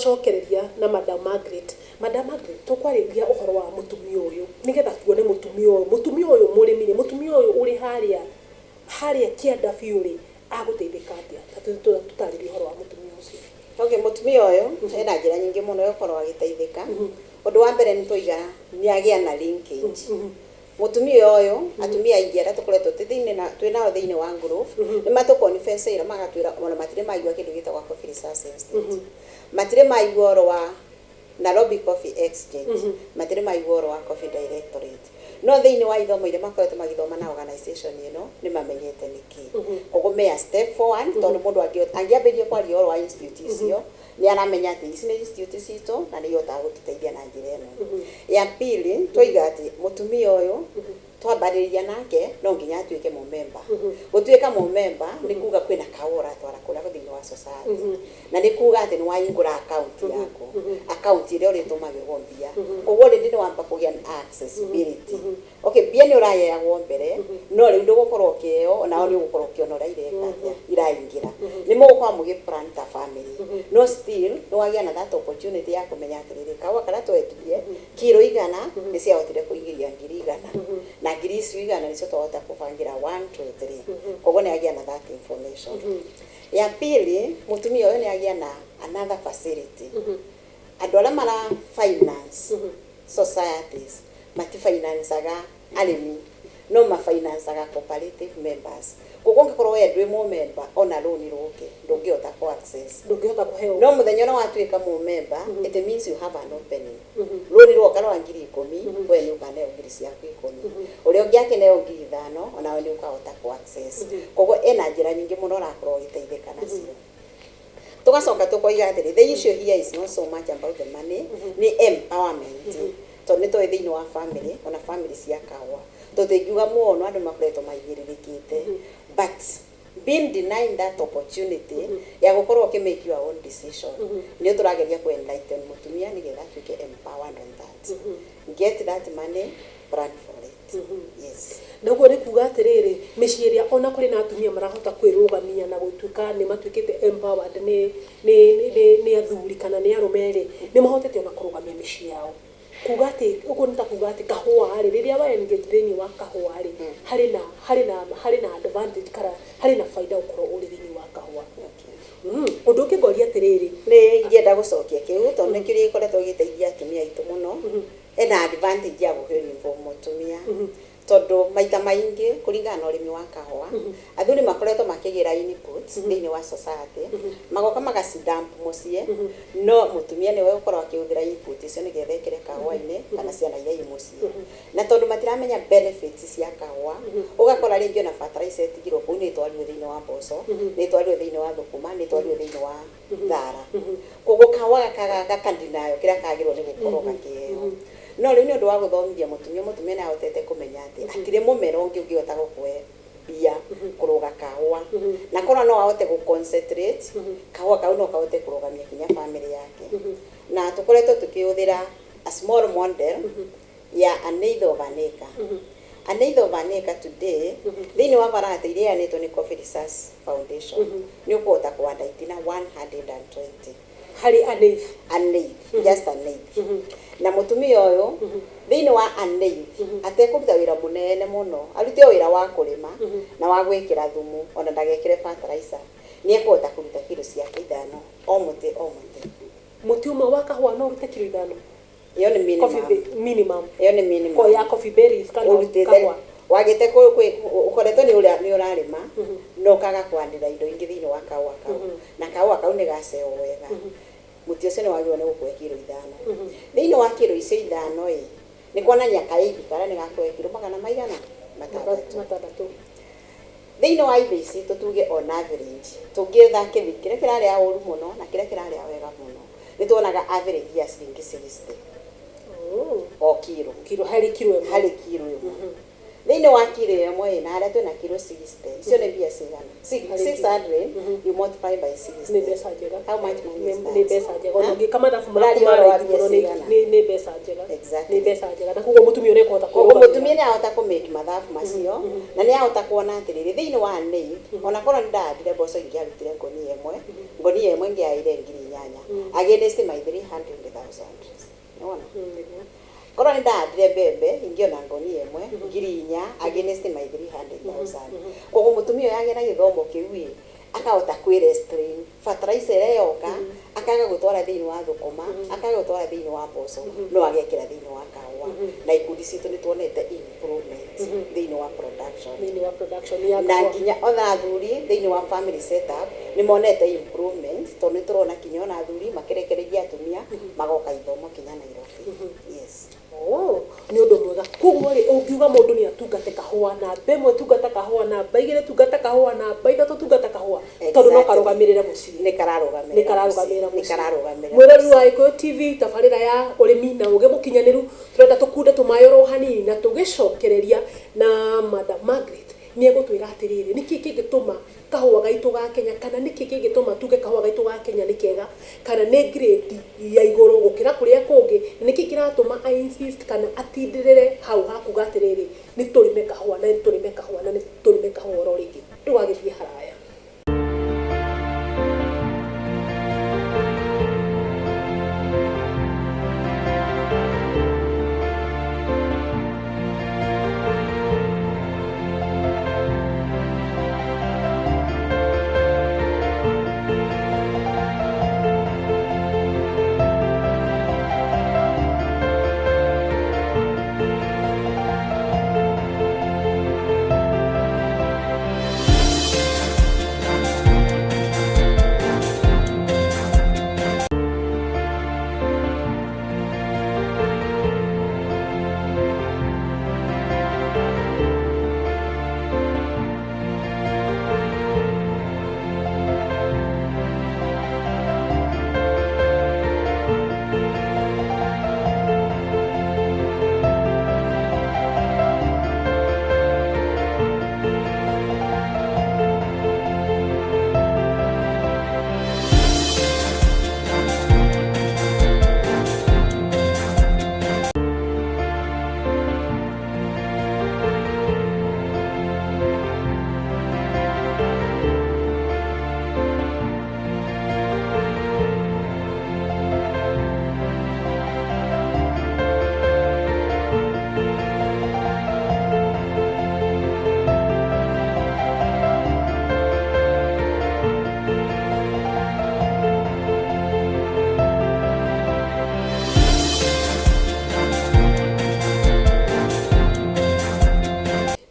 Twacokereria na Madam Margaret. Madam Margaret, tũkwarĩria ũhoro wa mũtumia ũyũ nĩgetha tuone mũtumia ũyũ, mũtumia ũyũ mũrĩmi rĩ, mũtumia ũyũ ũrĩ harĩa harĩa kĩanda biũ rĩ, agũteithĩka atĩa? Ta tũtarĩrie ũhoro wa mũtumia ũcio. Okay, mũtumia ũyũ ena njĩra nyingĩ mũno ya gũkorwo agĩteithĩka. Ũndũ wa mbere nĩ twaiga nĩ agĩa na linkage. Mũtumia ũyũ, atumia aingĩ arĩa tũkoretwo twĩ thĩinĩ na twĩ nao thĩinĩ wa group nĩ matũconfessĩire, magatwĩra ona matirĩ maigua kĩndũ gĩtagwo Coffee Research Institute, matirĩ maigua ũhoro wa Nairobi Coffee Exchange, matirĩ maigua ũhoro wa Coffee Directorate, no thĩinĩ wa ithomo iria makoretwo magĩthoma na organization ĩno nĩ mamenyete nĩkĩ. Koguo me a step forward, tondũ mũndũ angĩambĩrĩria kwaria ũhoro wa institute icio, nĩ aramenya atĩ ici nĩ institute citũ na nĩ ihotaga gũtũteithia na njĩra ĩno. Ya pili, twaiga atĩ mũtumia ũyũ twambarĩria nake no nginya atuĩke mũmemba. Gũtuĩka mũmemba nĩ kuga kwĩna kaũa ũratwara kũrĩa thĩinĩ wa society, na nĩ kuga atĩ nĩ wahingũra account yaku, account ĩrĩa ũrĩtũmagĩrwo mbia. Koguo already nĩ wamba kũgĩa na accessibility. Okay, mbia nĩ ũraheagwo mbere, no rĩu ndũgũkorwo ũkĩheo, onao nĩ ũgũkorwo ũkĩona ũrĩa ireka atĩa, iraingĩra. Nĩ mũgũkorwo mũgĩ plan ta family, no still nĩ wagĩa na that opportunity ya kũmenya atĩrĩrĩ, kahũa karĩa twendirie kiro 100 nĩ ciahotire kũingĩria 100,000, na ngiri icio 100 nĩcio twahota kũbangĩra 1 2 3. Koguo nĩ agĩa na that information. Ya pili, mũtumia ũyũ nĩ agĩa na another facility. Andũ arĩa mara finance societies matifinancaga arĩmi, no mafinancaga cooperative members. Koguo ũngĩkorwo we ndwĩ mũmemba, ona loan rũke ndũngĩhota kũ access. Ndũngĩhota kũheo. No mũthenya ũrĩa watuĩka mũmemba, it means you have an opening. Rũni rwoka rwa 10,000, we nĩ ũkaneo ngiri ciaku 10, ũrĩa ũngĩ akĩneo 5,000, onawe nĩ ũkahota kũ access. Koguo ena njĩra nyingĩ mũno ũrakorwo ũgĩteithĩka nacio. Tugacoka tukoiga atĩrĩ, the issue here is not so much about the money, nĩ empowerment, tondũ nĩ tũĩ thĩinĩ wa family, ona family cia kahũa, tũtingiuga mũno andũ makoretwo maigĩrĩrĩkĩte, but being denied that opportunity ya gũkorwo ũkĩ make your own decision. Nĩ tũrageria kũ enlighten mũtumia nĩgetha atuĩke empowered on that, get that money, plan for it, yes. Na ũguo nĩ kuga atĩrĩrĩ, mĩciĩ ĩrĩa ona kũrĩ na atumia marahota kwĩrũgamia na gũtuĩka nĩ matuĩkĩte empowered nĩ athuri kana nĩ arũme rĩ, nĩ mahotete ona kũrũgamia mĩciĩ yao. Kuga atĩ ũguo nĩ ta kuga atĩ kahũa rĩ, rĩrĩa wa engage thĩinĩ wa kahũa rĩ, harĩ na advantage kana harĩ na baida gũkorwo ũrĩ thĩinĩ wa kahũa. Ũndũ ũngĩ ngoria atĩrĩrĩ. Nĩ ingĩenda gũcokia kĩu, tondũ nĩkĩo gĩkoretwo gĩgĩteithia atumia aitũ mũno. Ena advantage ya gũkĩ mũtumia, tondũ maita maingĩ kũringana na ũrĩmi wa kahũa, athuri makoretwo makĩgĩra inputs thĩinĩ wa society, magoka magacidump mũciĩ, no mũtumia nĩwe ũkorwo akĩhũthĩra input icio nĩgetha ekĩre kahũa-inĩ kana ciana iria i mũciĩ. Na tondũ matiramenya benefits cia kahũa, ũgakora rĩngĩ ona fertilizer ĩtigirwo kũu nĩ ĩtwarirwo thĩinĩ wa mboco, nĩ ĩtwarirwo thĩinĩ wa thũkũma, nĩ ĩtwarirwo thĩinĩ wa thara. Koguo kahũa gaka gakandinayo kĩrĩa kagĩrĩirwo nĩ gũkorwo gakĩheo. No rĩu nĩ ũndũ wa gũthomithia mũtumia, mũtumia nĩ ahotete kũmenya atĩ hatirĩ mũmera ũngĩ ũngĩhota gũkũhe mbia kũrũga kahũa, na korwo no ahote gũ concentrate kahũa kau, no kahote kũrũgamia kinya family yake. Na tũkoretwo tũkĩhũthĩra a small model ya an eighth of an acre. An eighth of an acre today, thĩinĩ wa variety iria ĩheanĩtwo nĩ Coffee Research Foundation, nĩ ũkũhota kũhanda itina 120. Harĩ an eighth? An eighth, just an eighth. Na mũtumia ũyũ thĩinĩ wa an eighth atekũruta wĩra mũnene mũno, arute o wĩra wa kũrĩma na wa gwĩkĩra thumu, ona ndagekĩre fertilizer, nĩ ekũhota kũruta kiro ciake 5 o mũtĩ o mũtĩ. Mũtĩ ũmwe wa kahũa no ũrute kiro 5? Ĩyo nĩ Coffee minimum. Minimum. Ĩyo nĩ minimum. Ko ya coffee berries kana ũrutĩte kahũa? Wagĩte ũkoretwo nĩ ũrarĩma no ũkaga kũhandĩra indo ingĩ thĩinĩ wa kahũa kau, na kahũa kau nĩ gaceo wega, mũtĩ ũcio nĩ wagĩrĩirwo nĩ gũkũhe kiro 5. Thĩinĩ wa kiro icio 5 ĩ, nĩ kuonania kaĩndi karĩa nĩ gakũhe kiro magana maigana? 6. 6. Thĩinĩ wa indo ici, tũtuge on average, tũngĩetha kĩthimi kĩrĩa kĩrarĩa ũru mũno na kĩrĩa kĩrarĩa wega mũno, nĩ tuonaga average ya ciringi 60 o kiro. Kiro, harĩ kiro 1. Harĩ kiro 1. Thĩinĩ wa kiro ĩmwe ĩ, na harĩa twĩna kiro 60, icio nĩ mbia cigana? 600 you multiply by 60. Nĩ mbeca njega. How much money is that? Nĩ mbeca njega. Ona Huh? ũngĩka mathabu maku Ũraria ma ũhoro wa raithi mbia mũno, cigana? nĩ mbeca njega. Exactly. Nĩ mbeca njega, na koguo mũtumia ũrĩa ekũhota Koguo kwĩrũgamĩrĩra. mũtumia nĩ ahota kũ make mathabu macio na nĩ ahota kuona atĩrĩrĩ, thĩinĩ wa nei ona korwo nĩ ndahandire mboco, ingĩarutire ngonia ĩmwe, ngonia ĩmwe ingĩaheire 8,000 against my 300,000. Nĩwona? Nĩguo. Korwo nĩ ndahandire mbembe, ingĩona ngonia ĩmwe 4,000 against my 300,000. Koguo mũtumia ũyũ agĩa na gĩthomo kĩu ĩ, akahota kwĩ restrain fertilizer ĩrĩa yoka, akaga gũtwara thĩinĩ wa thũkũma, akaga gũtwara thĩinĩ wa mboco, no agekĩra thĩinĩ wa kahũa. Na ikundi citũ nĩ tuonete improvement thĩinĩ wa production. Thĩinĩ wa production ya Na kahũa. Nginya ona athuri thĩinĩ wa family setup nĩ monete improvement, tondũ nĩ tũrona kinya ona athuri makĩrekereria atumia magoka ithomo kinya Nairobi, yes. Oh, nĩ ũndũ mwega. Koguo rĩ, ũngiuga mũndũ nĩ atungate kahũa, namba ĩmwe tungata kahũa, namba igĩrĩ tungata kahũa, namba ithatũ tungata kahũa, tondũ no karũgamĩrĩre mũciĩ. Nĩ kararũgamĩrĩra. Nĩ kararũgamĩrĩra. Nĩ kararũgamĩrĩra. Mwĩrori wa Gĩkũyũ TV, tabarĩra ya ũrĩmi na ũgĩ mũkinyanĩru, tũrenda tũkunde tũmaĩ oro hanini na tũgĩcokereria na Madam Margaret nĩ egũtwĩra atĩrĩrĩ, nĩkĩ kĩngĩtũma kahũa gaitũ ga Kenya, kana nĩkĩ kĩngĩtũma tuge kahũa gaitũ ga Kenya nĩ kega kana nĩ grade ya igũrũ gũkĩra kũrĩa kũngĩ, na nĩkĩ kĩratũma a insist kana atindĩrĩre hau hakuga atĩrĩrĩ, nĩ tũrĩme kahũa na nĩ tũrĩme kahũa na nĩ tũrĩme kahũa oro rĩngĩ. Ndũgagĩthiĩ haraya.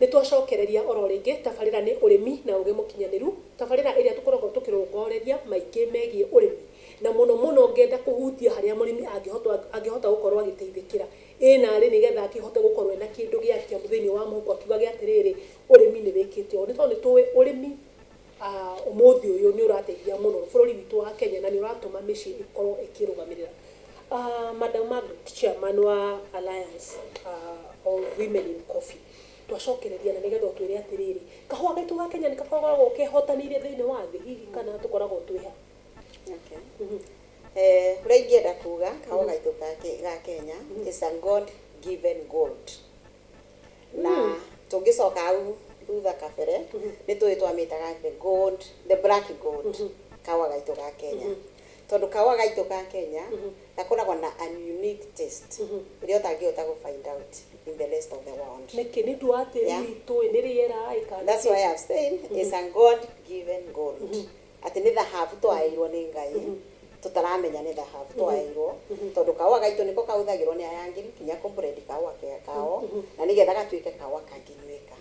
Nĩ twacokereria oro rĩngĩ. Tabarĩra nĩ ũrĩmi na ũgĩ mũkinyanĩru, tabarĩra ĩrĩa tũkoragwo tũkĩrongoreria maingĩ megiĩ ũrĩmi, na mũno mũno ngenda kũhutia harĩa mũrĩmi angĩhota gũkorwo agĩteithĩkĩra ĩnarĩ nĩgetha akĩhote gũkorwo ena kĩndũ gĩake thĩinĩ wa mũhuko, akiuga gĩa atĩrĩrĩ, ũrĩmi nĩ wĩkĩte ũũ, nĩ tondũ nĩ tũĩ ũrĩmi ũmũthĩ ũyũ nĩ ũrateithia mũno bũrũri witũ wa Kenya na nĩ ũratũma mĩciĩ ĩkorwo ĩkĩrũgamĩrĩra. Madam Margaret, chairman wa Alliance of Women in Coffee, twacokereria na nĩgetha ũtwĩre atĩrĩrĩ, kahũa gaitũ ga Kenya nĩ gakoragwo kehotanĩire thĩinĩ wa thĩ hihi, kana tũkoragwo twĩ ha? Okay. Ũrĩa ingĩenda kuga, kahũa gaitũ ga Kenya is a God given gold, na tũngĩcoka hau thutha kabere nĩ tũĩ twamĩtaga the gold, the black gold, kahũa gaitũ ga Kenya, tondũ kahũa gaitũ ga Kenya gakoragwo na an unique taste ĩrĩa ũtangĩhota gũ find out in the rest of the world. Nĩkĩ? Nĩ ũndũ wa tĩri witũ ĩ, nĩ rĩera ĩ, kana That's nĩkĩ? why I've said it's a God given gold, atĩ nĩ thahabu twaheirwo nĩ Ngai, tũtaramenya nĩ thahabu twaheirwo, tondũ kahũa gaitũ nĩko kahũthagĩrwo nĩ ayangĩri kinya kũblend kahũa kao na nĩgetha gatuĩke kahũa kangĩnyuĩka.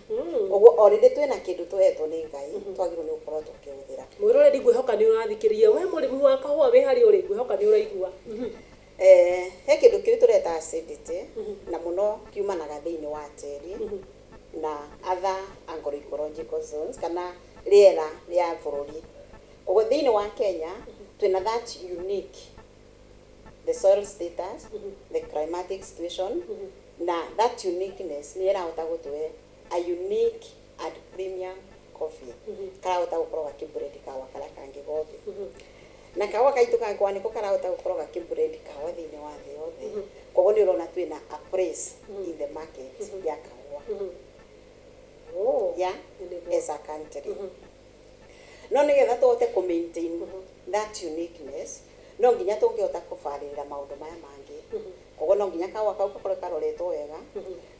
Ũguo already twĩna kĩndũ tũhetwo nĩ Ngai, twagĩrĩirwo nĩ gũkorwo tũkĩhũthĩra. Mwĩroreri, ngwĩhoka nĩ ũrathikĩrĩria. We mũrĩmi wa kahũa wĩ harĩa ũrĩ, ngwĩhoka nĩ ũraigua. He kĩndũ kĩu tũreta acidity, na mũno kiumanaga thĩinĩ wa tĩri na other agroecological zones kana rĩera rĩa bũrũri. Koguo thĩinĩ wa Kenya twĩna that unique, the soil status, the climatic situation, na that uniqueness nĩ ĩrahota gũtũhe a a unique and premium coffee karahota gũkorwo gakĩblend kahũa karĩa kangĩ gothe, na kahũa gaitũ gakwa nĩko karahota gũkorwo gakĩblend kahũa thĩinĩ wa thĩ yothe. Koguo nĩ ũrona twĩna a place in the market ya kahũa. Yeah, as a country, no nĩgetha tũhote kũ maintain that uniqueness, no nginya tũngĩhota kũbarĩrĩra maũndũ maya mangĩ. Koguo no nginya kahũa kau gakorwo karoretwo wega,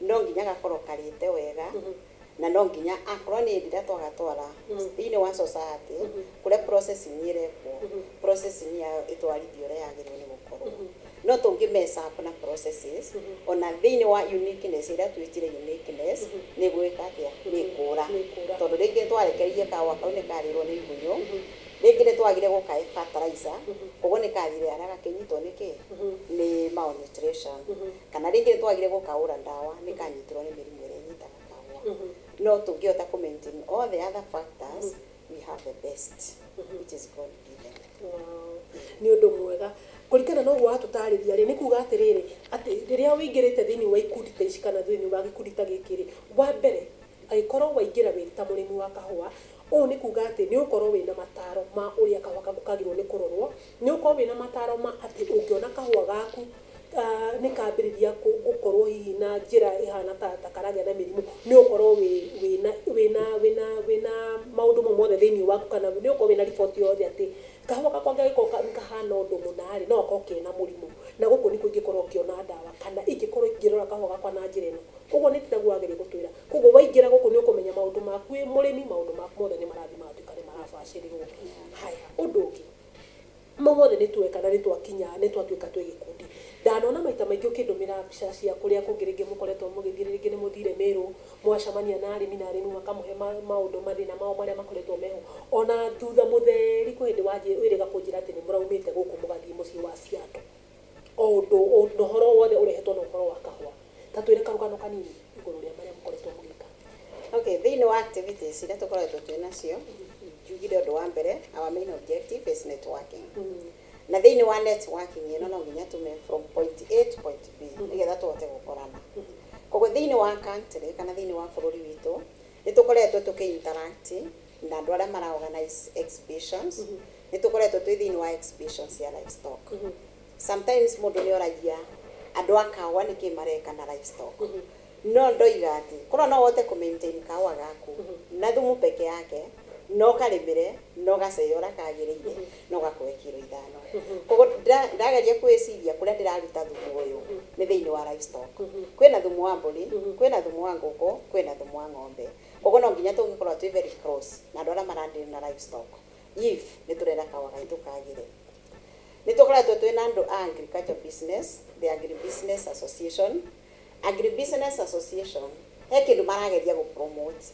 no nginya gakorwo karĩte wega, na no nginya akorwo nĩ hĩndĩ ĩrĩa twagatwara thĩinĩ wa society kũrĩa processing ĩrekwo, processing yayo ĩtwarithio ũrĩa yagĩrĩirwo nĩ gũkorwo. No tũngĩ mess up na processes, ona thĩinĩ wa uniqueness ĩrĩa twĩtire uniqueness, nĩ gwĩka atĩa? Nĩ kũra. Nĩ kũra. Tondũ rĩngĩ twarekereirie kahũa kau nĩ karĩirwo nĩ igunyũ, rĩngĩ nĩ twagire gũkahe fertilizer, koguo nĩ kathire harĩa gakĩnyitwo nĩ kĩ, nĩ malnutrition, kana rĩngĩ nĩ twagire gũkaũra ndawa, nĩ kanyitirwo nĩ mĩrimũ ĩrĩa ĩnyitaga kahũa. No tũngĩhota kũ maintain all the other factors, we have the best, which is God given. Wow. Nĩ ũndũ mwega. Kũringana na ũguo watũtarĩria rĩ, nĩ kuga atĩrĩrĩ, atĩ rĩrĩa ũingĩrĩte thĩinĩ wa ikundi ta ici kana thĩinĩ wa gĩkundi ta gĩkĩ rĩ, wa mbere angĩkorwo waingĩra wĩ ta mũrĩmi wa kahũa, ũũ nĩ kuga atĩ nĩ ũkorwo wĩna mataro ma ũrĩa kahũa gaku kagĩrĩirwo nĩ kũrorwo, nĩ ũkorwo wĩna mataro ma atĩ ũngĩona kahũa gaku nĩ kambĩrĩria gũkorwo hihi na njĩra ĩhana ta karagĩa na mĩrimũ, nĩ ũkorwo wĩna maũndũ mau mothe thĩinĩ waku, kana nĩ ũkorwo wĩna riboti yothe atĩ kahũa gakwa ngagĩkorwo nĩ kahana ũndũ mũna rĩ, no gakorwo kena mũrimũ, na gũkũ nĩkuo ingĩkorwo ngĩona ndawa kana ingĩkorwo ngĩrora kahũa gakwa na njĩra ĩno. Koguo nĩ taguo wagĩrĩire gũtwĩra. Koguo waingĩra gũkũ nĩ ũkũmenya maũndũ maku wĩ mũrĩmi, maũndũ maku mothe nĩ marathiĩ magatuĩka nĩ marabacĩrĩrwo. Haya, ũndũ ũngĩ, mau mothe nĩ tweka na nĩ twakinya nĩ twatuĩka twĩ gĩkundi. Ndanona maita maingĩ ũkĩndũmĩra mbica cia kũrĩa kũngĩ, rĩngĩ mũkoretwo mũgĩthiĩ, rĩngĩ nĩ mũthire Mĩrũ, mwacemania na arĩmi na arĩmi makamũhe maũndũ, mathĩna mao marĩa makoretwo meho. Ona thutha mũtheri kwĩ hĩndĩ wĩrĩga kũnjĩra atĩ nĩ mũraumĩte gũkũ mũgathiĩ mũciĩ wa Seattle, o ũndũ ũhoro wothe ũrehetwo na ũhoro wa kahũa. Ta twĩre karũgano kanini igũrũ rĩa marĩa mũkoretwo mũgĩka. Okay, thĩinĩ wa activities iria tũkoretwo twĩ nacio, njugire ũndũ wa mbere, our main objective is networking, na thĩinĩ wa networking ĩno no nginya tume from point A to point B nĩgetha tũhote gũkorana. Koguo thĩinĩ wa country kana thĩinĩ wa bũrũri witũ, nĩ tũkoretwo tũkĩ interact na andũ arĩa mara organize exhibitions. Nĩ tũkoretwo twĩ thĩinĩ wa exhibitions ya livestock. Sometimes mũndũ nĩ oragia andũ a kahũa nĩkĩ mareka na livestock, no ndoiga atĩ korwo no ũhote kũ maintain kahũa gaku na thumu peke yake, no karĩmĩre no gacee ũrĩa kagĩrĩire, no gakũhe kiro 5. Koguo ndageria kwĩciria kũrĩa ndĩraruta thumu ũyũ nĩ thĩinĩ wa livestock. Kwĩna thumu wa mbũri, kwĩna thumu wa ngũkũ, kwĩna thumu wa ng'ombe. Koguo no nginya tũngĩkorwo twĩ very close na andũ arĩa maradeal na livestock if nĩ tũrenda kahũa gaitũ kagĩre. Nĩ tũkoretwo twĩna andũ a agriculture business, the Agribusiness Association. Agribusiness Association he kĩndũ marageria gũ promote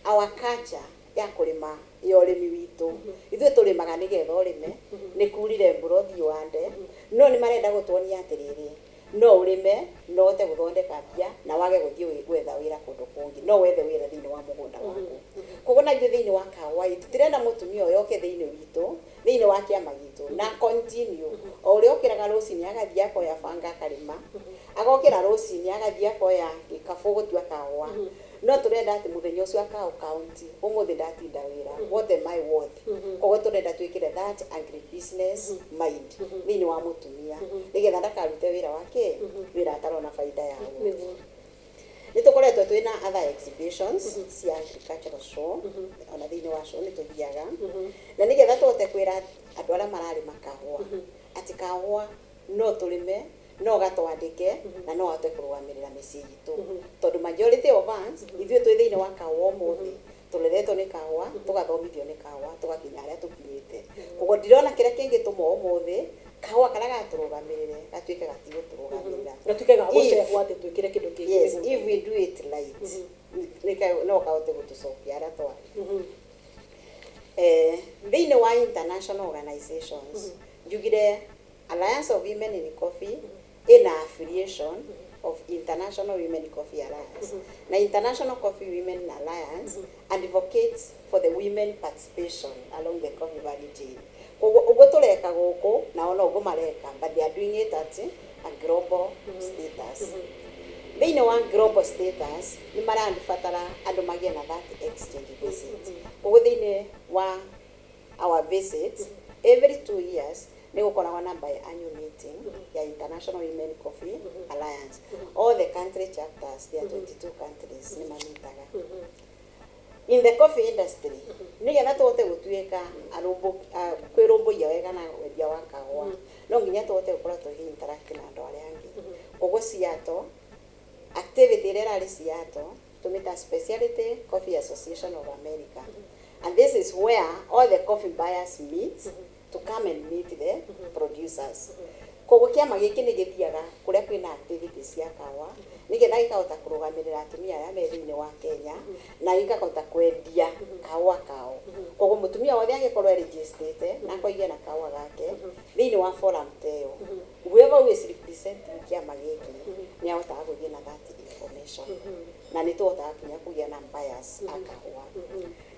our culture ya kũrĩma, ya ũrĩmi witũ. Ithuĩ tũrĩmaga nĩgetha ũrĩme, nĩ kurire mbura ũthiĩ wande, no nĩ marenda gũtuonia atĩrĩrĩ, no ũrĩme no ũhote gũthondeka mbia na wage gũthiĩ gwetha wĩra kũndũ kũngĩ, no wethe wĩra thĩinĩ wa mũgũnda waku. Koguo na ithuĩ thĩinĩ wa kahũa ĩ, tũtirenda mũtumia ũyũ oke thĩinĩ witũ, thĩinĩ wa kĩama gitũ, na continue o ũrĩa okĩraga rũcinĩ agathiĩ akoya banga akarĩma, agokĩra rũcinĩ agathiĩ akoya gĩkabũ gũtua kahũa. No tũrenda atĩ mũthenya ũcio akao kaunti, ũmũthĩ ndatinda wĩra, what am I worth? Koguo tũrenda twĩkĩre that agribusiness mind thĩinĩ wa mũtumia nĩgetha ndakarute wĩra wake, wĩra atarona baida yaguo. Nĩ tũkoretwo twĩna other exhibitions cia agricultural show. Ona thĩinĩ wa show nĩ tũthiaga na nĩgetha tũhote kwĩra andũ arĩa mararĩma kahũa atĩ kahũa no tũrĩme, no gatwandĩke na no ahote kũrũgamĩrĩra mĩciĩ itũ, tondũ majority of us, ithuĩ twĩ thĩinĩ wa kahũa ũmũthĩ, tũreretwo nĩ kahũa, tũgathomithio nĩ kahũa, tũgakinya harĩa tũkinyĩte. Koguo ndirona kĩrĩa kĩngĩtũma ũmũthĩ kahũa karĩa gatũrũgamĩrĩre gatuĩke gatigũtũrũgamĩrĩra. Gatuĩke ga gũcehwo atĩ twĩkĩre kĩndũ kĩngĩ Yes. mĩgũnda. If we do it right, no kahote gũtũcokia harĩa twarĩ. Thĩinĩ wa international organizations, njugire Alliance of Women in Coffee ĩna affiliation of International Women Coffee Alliance, na International Coffee Women Alliance advocates for the women participation along the coffee value chain. Koguo ũguo tũreka gũkũ nao no ũguo mareka, but they are doing it at a global status. Thĩinĩ wa global status nĩ marabatara andũ magĩe na that exchange visit. Koguo thĩinĩ wa our visit every 2 years nĩ gũkoragwo na biannual meeting ya International Women Coffee Alliance. All the country chapters, there are 22 countries, nĩ mamitaga in the coffee industry nĩgetha tũhote gũtuĩka kwĩrũmbũiya wega na wendia wa kahũa, no nginya tũhote gũkorwo tũgĩ interact na andũ arĩa angĩ. Koguo Seattle, activity ĩrĩa ĩrarĩ Seattle tũmĩta Specialty Coffee Association of America, and this is where all the coffee buyers meet to come and meet the producers. Koguo kĩama gĩkĩ nĩ gĩthiaga kũrĩa kwĩna activities cia kahũa nĩgetha gĩkahota kũrũgamĩrĩra atumia arĩa me thĩinĩ wa Kenya na gĩkahota kwendia kahũa kao. Koguo mũtumia wothe angĩkorwo erejistĩte na akoigia na kahũa gake thĩinĩ wa forum ta ĩyo, whoever who is representing kĩama gĩkĩ nĩ ahotaga gũthiĩ na that information na nĩ tũhotaga kinya kũgĩa na buyers a kahũa.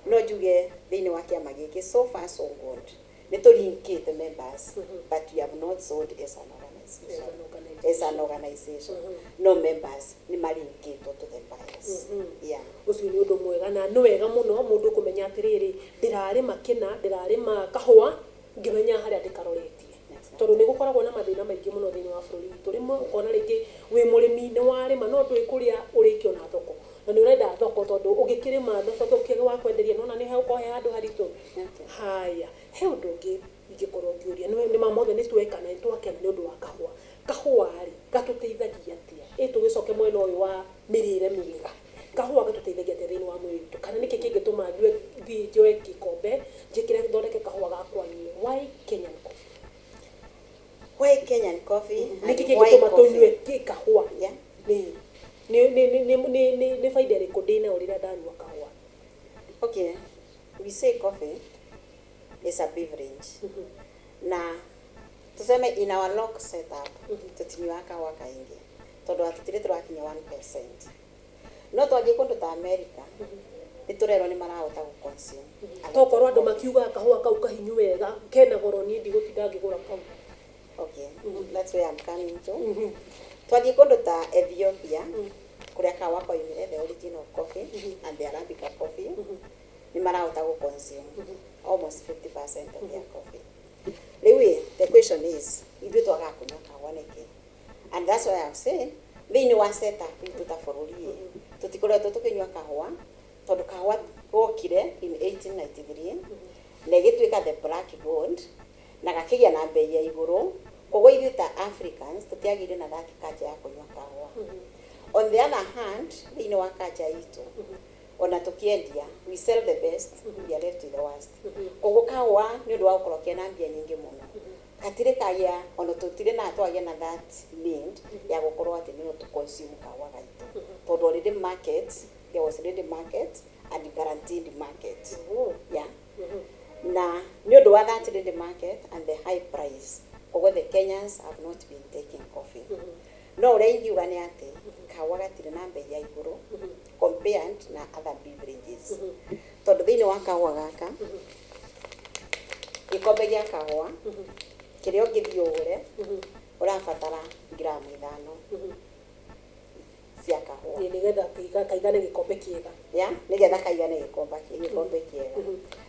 No njuge thĩinĩ wa kĩama gĩkĩ, so far so good, nĩ tũlinkĩte members, but we have not sold as an organization. As an organization. As an organization, no members nĩ malinkĩtwo to the buyers, yeah. Ũcio nĩ ũndũ mwega na nĩ wega mũno mũndũ kũmenya atĩrĩrĩ, ndĩrarĩma kĩna, ndĩrarĩma kahũa ngĩmenya harĩa ndĩkaroretie, tondũ nĩ gũkoragwo na mathĩna maingĩ mũno thĩinĩ wa bũrũri witũ. Rĩmwe ũkona rĩngĩ wĩ mũrĩmi, nĩ warĩma no ndũĩ kũrĩa ũrĩkĩona thoko, na nĩ ũrenda thoko, tondũ ũngĩkĩrĩma thoko ũkĩage wa kwenderia, nona nĩ hegũkorwo he handũ haritũ. Haya, he ũndũ ũngĩ ingĩkorwo ngĩũria. Nĩ ma mothe nĩ tweka na nĩ twakena nĩ ũndũ wa kahũa. Kahũa rĩ, gatũteithagia atĩa? Ĩ tũgĩcoke mwena ũyũ wa mĩrĩre mĩega, kahũa gatũteithagia atĩa thĩinĩ wa mwĩrĩ witũ, kana nĩkĩ kĩngĩtũma nyue, thiĩ njoe gĩkombe, njĩkĩre, thondeke kahũa gakwa nyue? Why Kenyan coffee? Why Kenyan coffee? Nĩkĩ And why kĩngĩtũma coffee? tũnyue kahũa? Yeah. Nĩ baida ĩrĩkũ ndĩnayo rĩrĩa ndanyua kahũa? Okay, we say coffee is a beverage, na tuseme in our local setup tutinyuaga kahũa kaingĩ tondũ hatũtirĩ tũrakinya 1%, no twathiĩ kũndũ ta America nĩ tũrerwo nĩ marahota gũ consume a lot of Tokorwo andũ coffee. Makiugaga kahũa kau kahinyu wega kena goro, niĩ ndigũtinda ngĩgũra kau. Okay, that's where I'm coming to. Twathiĩ kũndũ ta Ethiopia, kũrĩa kahũa koimire, the origin of coffee and the Arabica coffee, nĩ marahota gũ consume almost 50% of their coffee. Rĩu ĩ, the question is, ithuĩ twagaga kũnyua kahũa nĩkĩ? And that's why I'm saying thĩinĩ wa setup itũ ta bũrũri ĩ, tũtikoretwo tũkĩnyua kahũa tondũ kahũa gokire in 1893 na ĩgĩtuĩka the black gold na gakĩgĩa na mbei ya igũrũ. Koguo ithuĩ ta Africans tũtiagĩire na that culture ya kũnyua kahũa. On the other hand, thĩinĩ wa culture itũ, ona tũkĩendia, we sell the best, we are left with the worst. Koguo kahũa nĩ ũndũ wa gũkorwo kena mbia nyingĩ mũno, gatirĩ kagĩa ona tũtirĩ na twagĩa na that need ya gũkorwo atĩ nĩ tũ consume kahũa gaitũ, tondũ already market, there was already market and guaranteed market. Yeah, na nĩ ũndũ wa that ready market and the high price, koguo the Kenyans have not been taking coffee. No ũrĩa ingiuga nĩ atĩ kahũa gatirĩ na mbei ya igũrũ compared na other beverages, tondũ thĩinĩ wa kahũa gaka, gĩkombe gĩa kahũa kĩrĩa ũngĩthiĩ ũgũre, ũrabatara gramu 5 cia kahũa. Ĩ, nĩgetha kaigane gĩkombe kĩega. Ya, nĩgetha kaigane gĩkombe kĩega.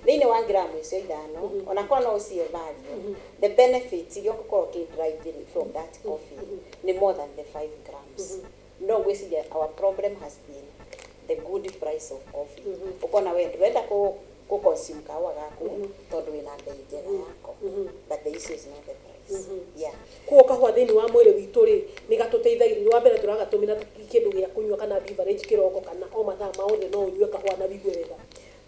Thĩinĩ wa gramu icio 5, ona korwo no ũcie value, the benefits iria ũngĩkorwo ũkĩ from that coffee nĩ more than the 5 grams. No ngwĩciria our problem has been the good price of coffee. Ũkona we ndũrenda kũ consume kahũa gaku tondũ wĩna mbei njega yako, but the issue is not the price, yeah. Koguo kahũa thĩinĩ wa mwĩrĩ witũ rĩ, nĩ gatũteithagĩrĩria. Wa mbere, tũragatũmĩra ta kĩndũ gĩa kũnyua kana beverage kĩroko, kana o mathaa maothe no ũnyue kahũa na wĩigue wega?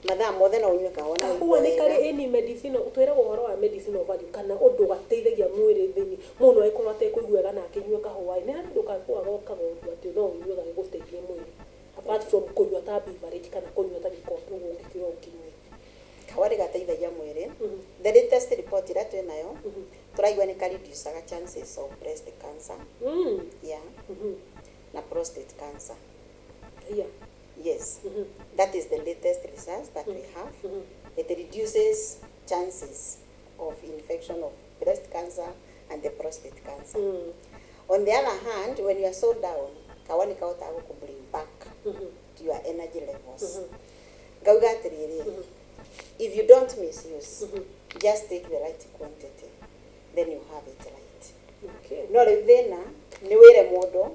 Mathaa mothe no ũnyue kahũa na Kahũa ũigue nĩ wega. karĩ any medicinal, twĩragwo ũhoro wa medicinal value kana ũndũ gateithagia mwĩrĩ thĩinĩ mũndũ angĩkorwo atekũigua wega na akĩnyue kahũa? Nĩ harĩ ũndũ kahũa gokaga ũndũ atĩ no ũnyue gagĩgũteithie mwĩrĩ apart from kũnyua ta beverage kana kũnyua ta gĩkombe ũguo ũngĩkĩrwo ũkĩnyue? Kahũa nĩ gateithagia mwĩrĩ. The latest report ĩrĩa twĩ nayo, tũraigua nĩ kareducaga chances of breast cancer, yeah, na prostate cancer. Yes, that is the latest research that we have. It reduces chances of infection of breast cancer and the prostate cancer. On the other hand, when you are so down, Kahũa nĩ kahotaga gũkũ bring back to your energy levels. Ngauga atĩrĩrĩ, if you don't misuse, just take the right quantity, then you have it right. No rĩu thĩna nĩ wĩre mũndũ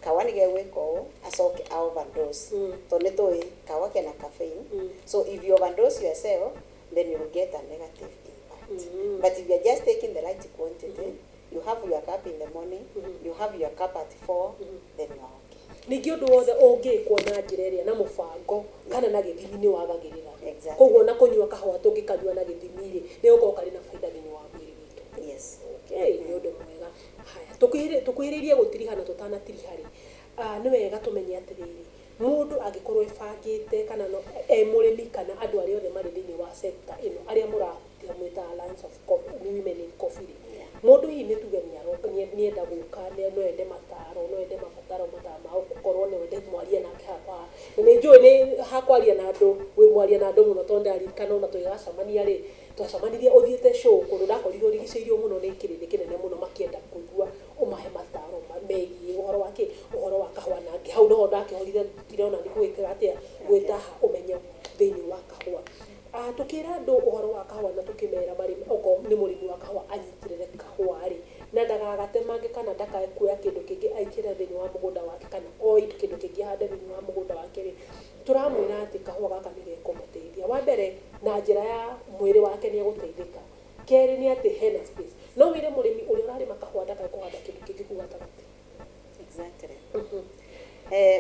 kahũa nĩ gegwĩka ũũ, acoke a overdose, tondũ nĩ tũĩ kahũa kena caffeine. So if you overdose yourself, then you will get a negative impact. But if you are just taking the right quantity, you have your cup in the morning, you have your cup at 4, then you are okay. Ningĩ ũndũ wothe ũngĩkwo na njĩra ĩrĩa na mũbango kana na gĩthimi nĩ wagagĩrĩra. Koguo na kũnyua kahũa, tũngĩkanyua na gĩthimi rĩ, nĩ gũkorwo karĩ na baida thĩinĩ wa mwĩrĩ witũ. Okay, nĩ ũndũ mwega. Haya, tũkuhĩrĩirie gũtiriha, na tũtanatiriha rĩ, nĩ wega tũmenye atĩrĩrĩ, mũndũ angĩkorwo ebangĩte kana no e mũrĩmi kana andũ arĩa othe marĩ thĩinĩ wa sector ĩno, arĩa mũrahutia mwĩta Alliance of Women in Coffee rĩ, mũndũ hihi nĩ tuge nĩenda gũka, no ende mataro, no ende mabataro mataro ma gũkorwo, no ende mwarie nake hakwa, na nĩ njũĩ nĩ hakwaria na andũ, wĩ mwaria na andũ mũno, tondũ ndaririkana ona tũgĩgacemania rĩ, twacemanirie ũthiĩte show kũndũ, ndakorirwo ũrigicĩirio mũno nĩ kĩrĩndĩ kĩnene mũno makĩenda kũigua ũmahe mataro megiĩ ũhoro wa kĩ, ũhoro wa kahũa. Na ngĩ hau noho ndakĩhorire ndĩrona nĩ gwĩka atĩa gwĩtaha ũmenyo thĩinĩ wa kahũa. Tũkĩra andũ ũhoro wa kahũa na tũkĩmera marĩmi, okorwo nĩ mũrĩmi wa kahũa anyitĩrĩre kahũa rĩ, na ndagagatemange kana ndakae kuoya kĩndũ kĩngĩ aikĩre thĩinĩ wa mũgũnda wake, kana oi kĩndũ kĩngĩ ahande thĩinĩ wa mũgũnda wake rĩ, tũramwĩra atĩ kahũa gaka nĩ gekũmũteithia. Wa mbere, na njĩra ya mwĩrĩ wake nĩ egũteithĩka. Kerĩ nĩ atĩ hena space. No wĩre mũrĩmi ũrĩa ũrarĩma kahũa ndakae kũhanda kĩndũ kĩngĩ kũu gatagatĩ? Exactly.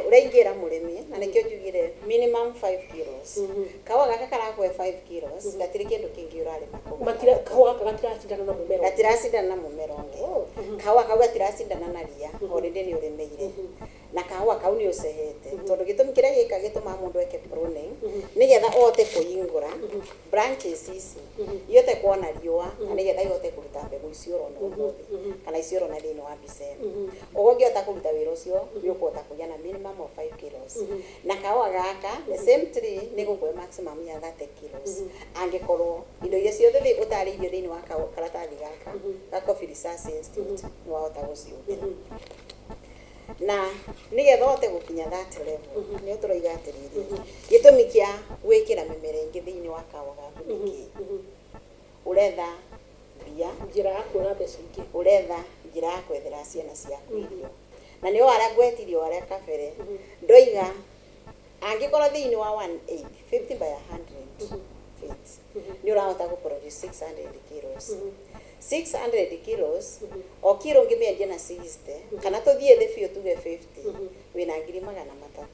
Ũrĩa ingĩra mũrĩmi, na nĩkĩo njugire minimum 5 kilos, kahũa gaka karakũhe 5 kilos, gatirĩ kĩndũ kĩngĩ ũrarĩma kũu. Kahũa gaka gatiracindana na mũmera ũngĩ. Gatiracindana na mũmera ũngĩ. Kahũa kau gatiracindana na ria, already nĩ ũrĩmĩire, na kahũa kau nĩ ũcehete, tondũ gĩtũmi kĩrĩa gĩka gĩtũmaga mũndũ eke pruning nĩgetha ũhote kũhingũra branches ici ihote kuona riũa, na nĩgetha ihote kũruta mbegũ icio ũrona ũmũthĩ kana icio ũrona thĩinĩ wa mbica ĩno. Koguo ũngĩhota kũruta wĩra ũcio, nĩ ũkũhota kũgĩa na minimum of 5 kilos, na kahũa gaka, the same tree, nĩ gũkũhe maximum ya 30 kilos, angĩkorwo indo iria ciothe ũtarĩirio thĩinĩ wa karatathi gaka ga Coffee Research Institute nĩ wahota gũcihũthĩra. Na nĩgetha ũhote gũkinya that level, nĩ tũroiga atĩrĩrĩ, gĩtũmi kĩa gwĩkĩra mĩmera ĩngĩ thĩinĩ wa kahũa gaku nĩ kĩĩ? Ũretha mbia. Njĩra ya kuona mbeca ingĩ. Ũretha njĩra ya kwethera ciana ciaku irio, na nĩo arĩa ngwetirie o arĩa kabere ndoiga, angĩkorwo thĩinĩ wa 180, 50 by 100 feet, nĩ ũrahota gũ produce 600 kilos, 600 kilos, o kilo ũngĩmĩendia na 60, kana tũthiĩ thĩ biũ tuge 50, wĩna 300,000.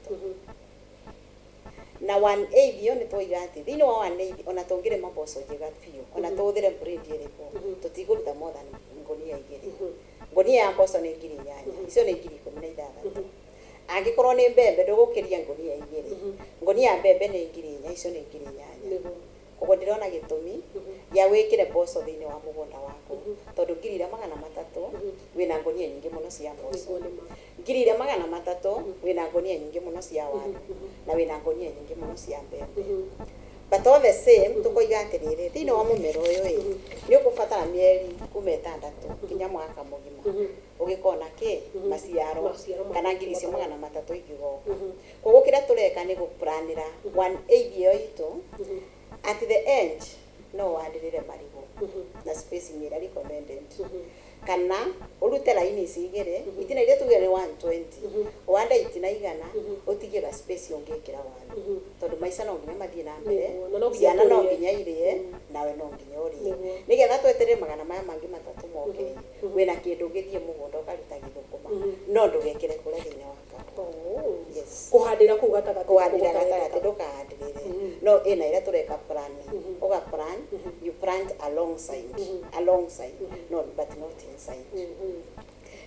Na 180 ĩyo, nĩ twoiga atĩ thĩinĩ wa 180, ona tũngĩrĩma mboco njega biũ, ona tũhũthĩre breed ĩrĩkũ, tũtikũruta more than ngũnia 2. Ngũnia ya mboco nĩ 8,000, icio nĩ 16,000. Angĩkorwo nĩ mbembe, ndũgũkĩria ngũnia 2. Ngũnia ya mbembe nĩ 4,000, icio nĩ 8,000. Koguo ndĩrona gĩtũmi gĩa wĩkĩre mboco thĩinĩ wa mũgũnda waku, tondũ 300,000 wĩna ngũnia nyingĩ mũno cia mboco. Nĩguo nĩ ma. 300,000 wĩna ngũnia nyingĩ mũno cia waru, na wĩna ngũnia nyingĩ mũno cia mbembe. But all the same, tũkoiga atĩrĩrĩ, thĩinĩ wa mũmera ũyũ ĩ, nĩ ũkũbatara mĩeri kuma 6 nginya mwaka mũgima ũgĩkona kĩ maciaro. Maciaro ma kana ngiri icio 300 ingĩgoka. Koguo kĩrĩa tũreka nĩ gũplanĩra 180 ĩyo itũ. At the end, no wandĩrĩre marigũ na spacing ĩrĩa recommended, kana ũrute raini ici igĩrĩ, itina iria tuge nĩ 120, ũhande itina 100, ũtigie ga space ũngĩkĩra waru, tondũ maica no nginya mathiĩ na mbere. Nĩguo, na no nginya Ciana no tũrĩe. nginya irĩe, nawe no nginya ũrĩe. Nĩgetha tweterere magana maya mangĩ matatũ moke, wĩna kĩndũ ũngĩthiĩ mũgũnda ũkaruta gĩthũkũma, no ndũgekĩre kũrĩa thĩinĩ wa kahũa. Yes. Kũhandĩra kũu gatagatĩ. Kũhandĩra gũtarendeka. Gatagatĩ ndũkahandĩrĩre, no ĩna ĩrĩa tũreka plan, ũga plan, you plant alongside, alongside, no but not inside.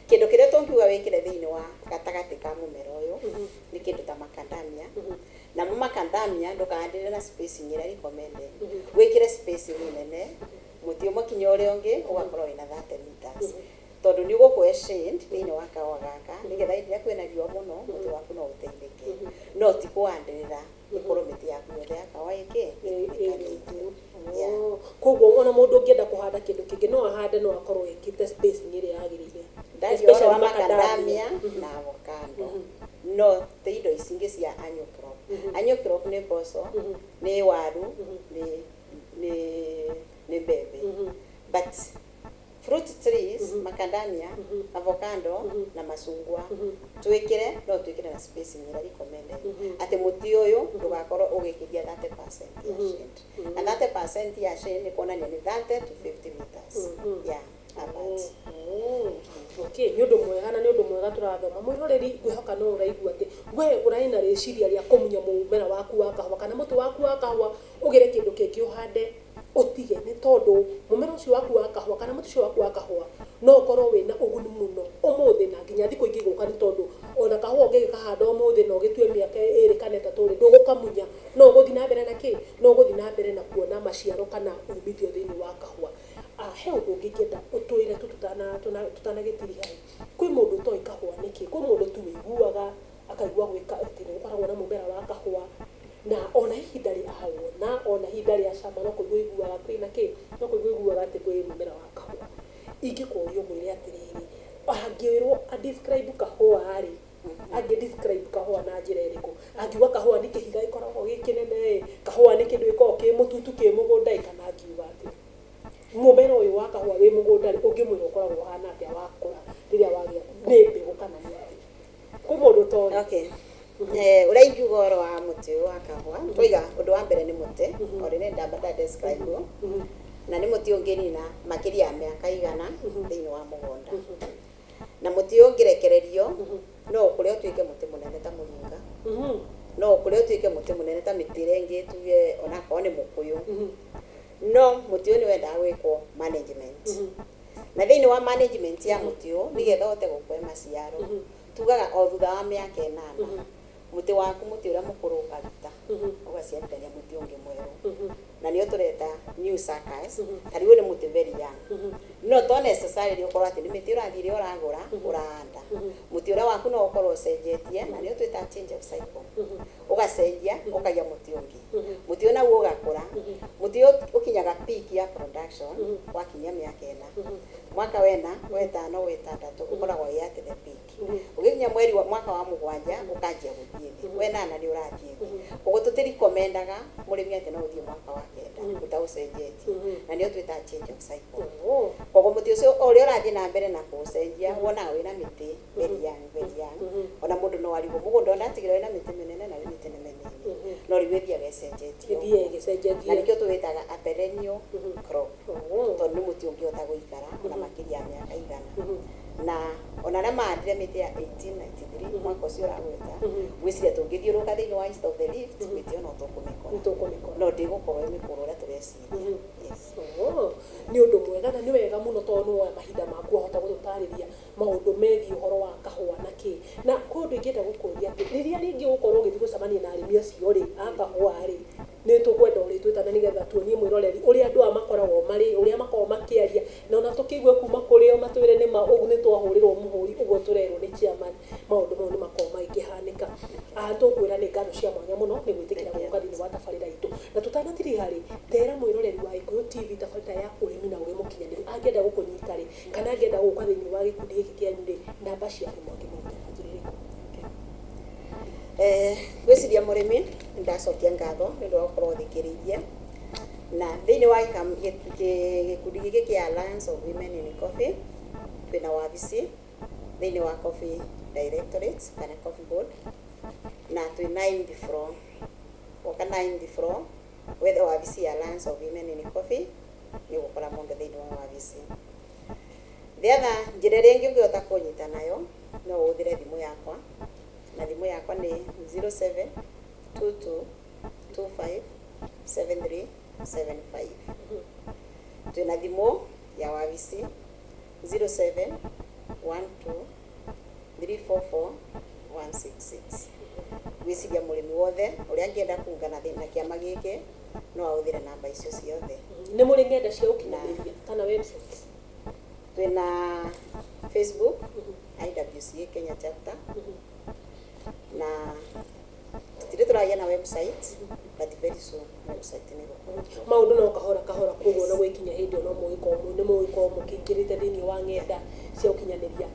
Kĩndũ kĩrĩa tũngiuga wĩkĩre thĩinĩ wa gatagatĩ ka mũmera ũyũ nĩ kĩndũ ta macadamia. Namo macadamia ndũkahandĩre na spacing ĩrĩa recommended, wĩkĩre spacing nene, mũtĩ ũmwe kinya ũrĩa ũngĩ ũgakorwo wĩna 30 meters, tondũ nĩ ũgũkũhe shade thĩinĩ wa kahũa gaka, nĩgetha hĩndĩ ĩrĩa kwĩna riũa mũno mũtĩ waku no ũteithĩke, no ti kũhandĩrĩra ĩkorwo mĩtĩ yaku yothe ya kahũa ĩkĩ ĩkunĩkanĩirio. Yeah. Oh, koguo ona mũndũ ũngĩenda kũhanda kĩndũ kĩngĩ no ahande, no akorwo ekĩte spacing ĩrĩa yagĩrĩire. Ndaria ũhoro wa Especially macadamia na avocado. No ti indo ici ingĩ cia annual crop. Annual crop nĩ mboco, nĩ waru, nĩ mbembe, but fruit trees, macadamia, avocado na macungwa, twĩkĩre, no twĩkĩre na spacing ĩrĩa recommended, atĩ mũtĩ ũyũ ndũgakorwo ũgĩkĩria 30% ya shade, na 30% ya shade nĩ kuonania nĩ 30 to 50 meters, yeah, apart. Okay, nĩ ũndũ mwega na nĩ ũndũ mwega tũrathoma. Mwĩroreri, ngwĩhoka no ũraigua atĩ we ũrarĩ na rĩciria rĩa kũmunya mũmera waku wa kahũa kana mũtĩ waku wa kahũa, ũgĩre kĩndũ kĩngĩ ũhande, ũtige, nĩ tondũ mũmera ũcio waku wa kahũa kana mũtĩ ũcio waku wa kahũa no ũkorwo wĩna ũguni mũno ũmũthĩ na nginya thikũ ingĩ gũka, nĩ tondũ ona kahũa ũngĩgĩkahanda ũmũthĩ na ũgĩtue mĩaka 2 kana 3 rĩ, ndũgũkamunya, no ũgũthiĩ na mbere na kĩ, no ũgũthiĩ na mbere na kuona maciaro kana umithio thĩinĩ wa kahũa. Ah, he ũndũ ũngĩ ingĩenda ũtwĩre tu tũtanagĩtiriha ĩ. Kwĩ mũndũ ũtoĩ kahũa nĩkĩ, kwĩ mũndũ tu wĩiguaga akaigua gwĩka atĩ nĩ gũkoragwo na mũmera wa kahũa, na ona hihi ndarĩ awona, ona hihi ndarĩ acama, no kũigua iguaga kwĩna kĩ, no kũigua iguaga atĩ kwĩ mũmera wa kahũa. Ingĩkũria ũmwĩre atĩrĩrĩ, angĩrwo a describe kahũa rĩ, angĩ describe kahũa na njĩra ĩrĩkũ? Angiuga kahũa nĩ kĩhiga gĩkoragwo gĩ kĩnene ĩ, kahũa nĩ kĩndũ gĩkoragwo kĩ mũtutu kĩ mũgũnda ĩ, kana angiuga atĩa? Mũmera ũyũ wa kahũa wĩ mũgũnda rĩ, ũngĩmwĩra ũkoragwo ũhana atĩa wakũra, rĩrĩa wagĩa nĩ mbegũ kana nĩ atĩa? Kwĩ mũndũ ũtoĩ. Okay. Ũrĩa ingiuga ũhoro wa mũtĩ ũyũ wa kahũa, twaiga ũndũ wa mbere nĩ mũtĩ already ndamba nda describe, na nĩ mũtĩ ũngĩnina makĩria ya mĩaka 100 thĩinĩ wa mũgũnda, na mũtĩ ũyũ ũngĩrekererio no ũkũre ũtuĩke mũtĩ mũnene ta mũringa, no ũkũre ũtuĩke mũtĩ mũnene ta mĩtĩ ĩrĩa ĩngĩ, tuge onakorwo nĩ mũkũyũ. No mũtĩ ũyũ nĩ wendaga gwĩkwo management, na thĩinĩ wa management ya mũtĩ ũyũ, nĩgetha ũhote gũkũhe maciaro, tugaga o thutha wa mĩaka 8 mũtĩ waku, mũtĩ ũrĩa mũkũrũ ũkaruta, ũgaciarithania mũtĩ ũngĩ mwerũ, na nĩyo tũreta new suckers. Ta rĩu ũyũ nĩ mũtĩ very young, no to necessarily ũkorwo atĩ nĩ mĩtĩ ũrathiĩ ĩrĩa ũragũra ũrahanda. Mũtĩ ũrĩa waku no ũkorwo ũcenjetie, na nĩyo twĩtaga change of cycle. Ũgacenjia, ũkagĩa mũtĩ ũngĩ, mũtĩ ũyũ naguo ũgakũra. Mũtĩ ũyũ ũkinyaga peak ya production wakinyia mĩaka 4. Mwaka wena, wetano, wetandatũ ũkoragwo wĩ at the peak. Ũgĩkinya mweri wa mwaka wa mũgwanja ũkanjia gũthiĩ thĩ, wenana nĩ ũrathiĩ thĩ. Koguo tũtirikomendaga mũrĩmi atĩ no ũthiĩ mwaka wa kenda ũtaũcenjetie, na nĩyo twĩtaga change of cycle. Koguo mũtĩ ũcio o ũrĩa ũrathiĩ na mbere na kũũcenjia, wonaga wĩna mĩtĩ very young, very young. Ona mũndũ no arigwo mũgũnda ũnatigĩra wĩna mĩtĩ mĩnene na wĩ mĩtĩ nĩ mĩnini, no rĩu ĩthiaga ĩcenjetie. Ĩthiaga ĩgĩcenjagia. Na nĩkĩo tũwĩtaga a perennial crop, tondũ nĩ mũtĩ ũngĩhota gũikara ona makĩria ya mĩaka 100. Na ona arĩa mahandire mĩtĩ ya 1893, mwaka ũcio ũragweta, ngwĩciria tũngĩthiũrũrũka thĩinĩ wa East of the Rift, mĩtĩ ĩyo no tũkũmĩkora. Nĩtũkũmĩkora. No ndĩgũkorwo ĩ mĩkũrũ ũrĩa tũreciria, yes. Oh, nĩ ũndũ mwega na nĩ wega mũno tondũ nĩ woya mahinda maku wahota gũtũtarĩria maũndũ megiĩ ũhoro wa kahũa na kĩ. Na kwĩ ũndũ ingĩenda gũkũria, atĩ rĩrĩa rĩngĩ ũgũkorwo ũgĩthiĩ gũcemania na arĩmi acio rĩ a kahũa rĩ, nĩ tũkwenda ũrĩtwĩtana nĩgetha tuonie mwĩroreri ũrĩa andũ aya makoragwo marĩ, ũrĩa makoragwo makĩaria, na ona tũkĩigue kuma kũrĩ o matwĩre nĩma ũguo nĩ twahũrĩrwo mũhũri ũguo tũrerwo nĩ chairman. Maũndũ mau nĩ makoragwo magĩkĩhanĩka. Ah, tũkwĩra nĩ ngatho cia mwanya mũno nĩ gwĩtĩkĩra gũka thĩinĩ wa tabarĩra itũ. Na tũtanatiriha rĩ, tera mwĩroreri wa Gĩkũyũ TV, tabarĩra ya ũrĩmi na ũgĩ mũkinyanĩru, angĩenda gũkũnyita rĩ, kana angĩenda gũka thĩinĩ wa gĩkundi gĩkĩ kĩanyu rĩ, namba cia thimũ angĩmũnyita na njĩra ĩrĩkũ? Ngwĩciria mũrĩmi nĩ ndacokia ngatho nĩ ũndũ wa gũkorwo ũthikĩrĩirie, na thĩinĩ wa gĩkundi gĩkĩ kĩa Alliance of Women in Coffee, twĩna wabici thĩinĩ wa Coffee Directorate kana Coffee Board, na twĩ ninth floor. Woka ninth floor, wethe wabici ya Alliance of Women in Coffee, nĩ ũgũkora mũndũ thĩinĩ wa wabici. The other njĩra ĩrĩa ĩngĩ ũngĩhota kũnyita nayo, no ũhũthĩre thimũ yakwa, na thimũ yakwa nĩ 0722 25 7375. Twĩna thimũ ya wabici 0712 344 166. Ngwĩciria mũrĩmi wothe ũrĩa angĩenda kũungana na kĩama gĩkĩ no ahũthĩre namba icio ciothe. Nĩ mũrĩ ng'enda cia ũkinyanĩria kana website? Twĩna Facebook, IWCA Kenya Chapter, na tũtirĩ tũragĩa na website, but very soon website nĩ ĩgũkorwo. Maũndũ no kahora kahora, koguo na gwĩkinya hĩndĩ ĩyo no mũgĩkorwo nĩ mũgĩkorwo mũkĩingĩrĩte thĩinĩ wa ng'enda cia ũkinyanĩria.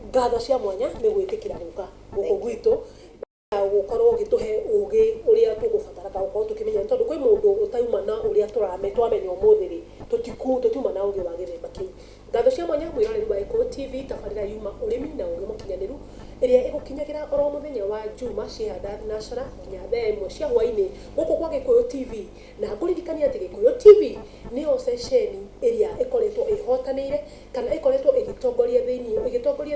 Ngatho cia mwanya nĩ gwĩtĩkĩra gũka gũkũ Thank you. gwitũ. ũgĩtũhe ũgĩ ũrĩa tũgũbatara gũkorwo tũkĩmenya, tondũ kwĩ mũndũ ũtauma na ũrĩa tũrame twamenya ũmũthĩ rĩ, tũtiuma na ũgĩ wa gĩthemba kĩu. Ngatho cia mwanya mwĩroreri wa Gĩkũyũ TV, tabarĩra yuma ũrĩmi na ũgĩ mũkinyanĩru, ĩrĩa ĩgũkinyagĩra oro mũthenya wa Juma ciĩhanda thinacara nginya 1:00 cia hwaĩ-inĩ gũkũ kwa Gĩkũyũ TV. Na ngũririkania atĩ Gĩkũyũ TV nĩyo ceceni ĩrĩa ĩkoretwo ĩhotanĩire kana ĩkoretwo ĩgĩtongoria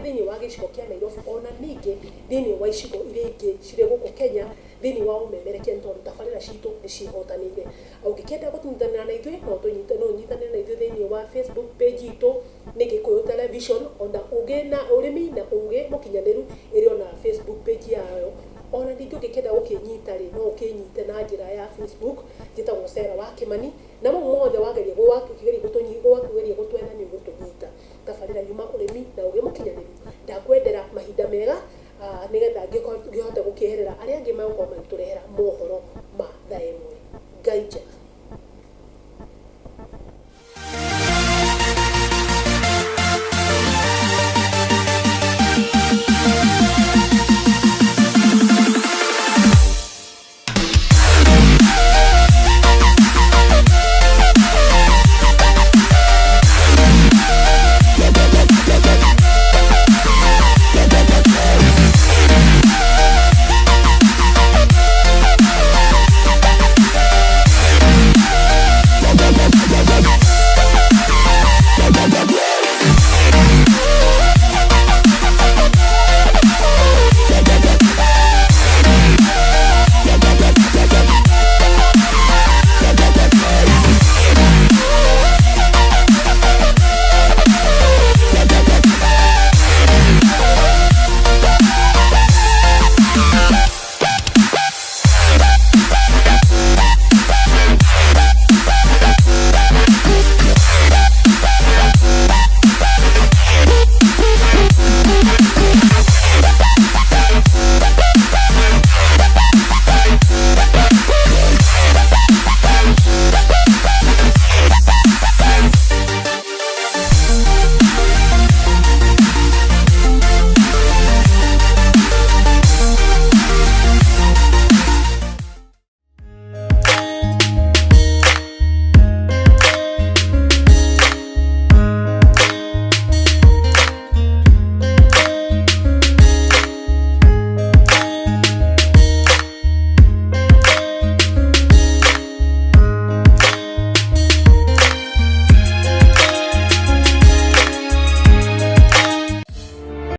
thĩinĩ wa gĩcigo kĩa Nairobi, ona ningĩ thĩinĩ wa icigo iria ingĩ cirĩ gũkũ Kenya thĩinĩ wa ũmemerekia, nĩ tondũ tabarĩra citũ nĩ ciĩhotanĩire. Ũngĩkĩenda gũnyitanĩra na ithuĩ, no ũnyitanĩre na ithuĩ thĩinĩ wa Facebook page itũ nĩ Gĩkũyũ Television, ona ũgĩ na ũrĩmi na ũgĩ mũkinyanĩru ĩrĩ ona Facebook page yayo. Ona ningĩ ũngĩkĩenda gũkĩnyita rĩ, no ũkĩnyite na njĩra ya Facebook, njĩtagwo Sarah wa Kĩmani. Na mau mothe wageria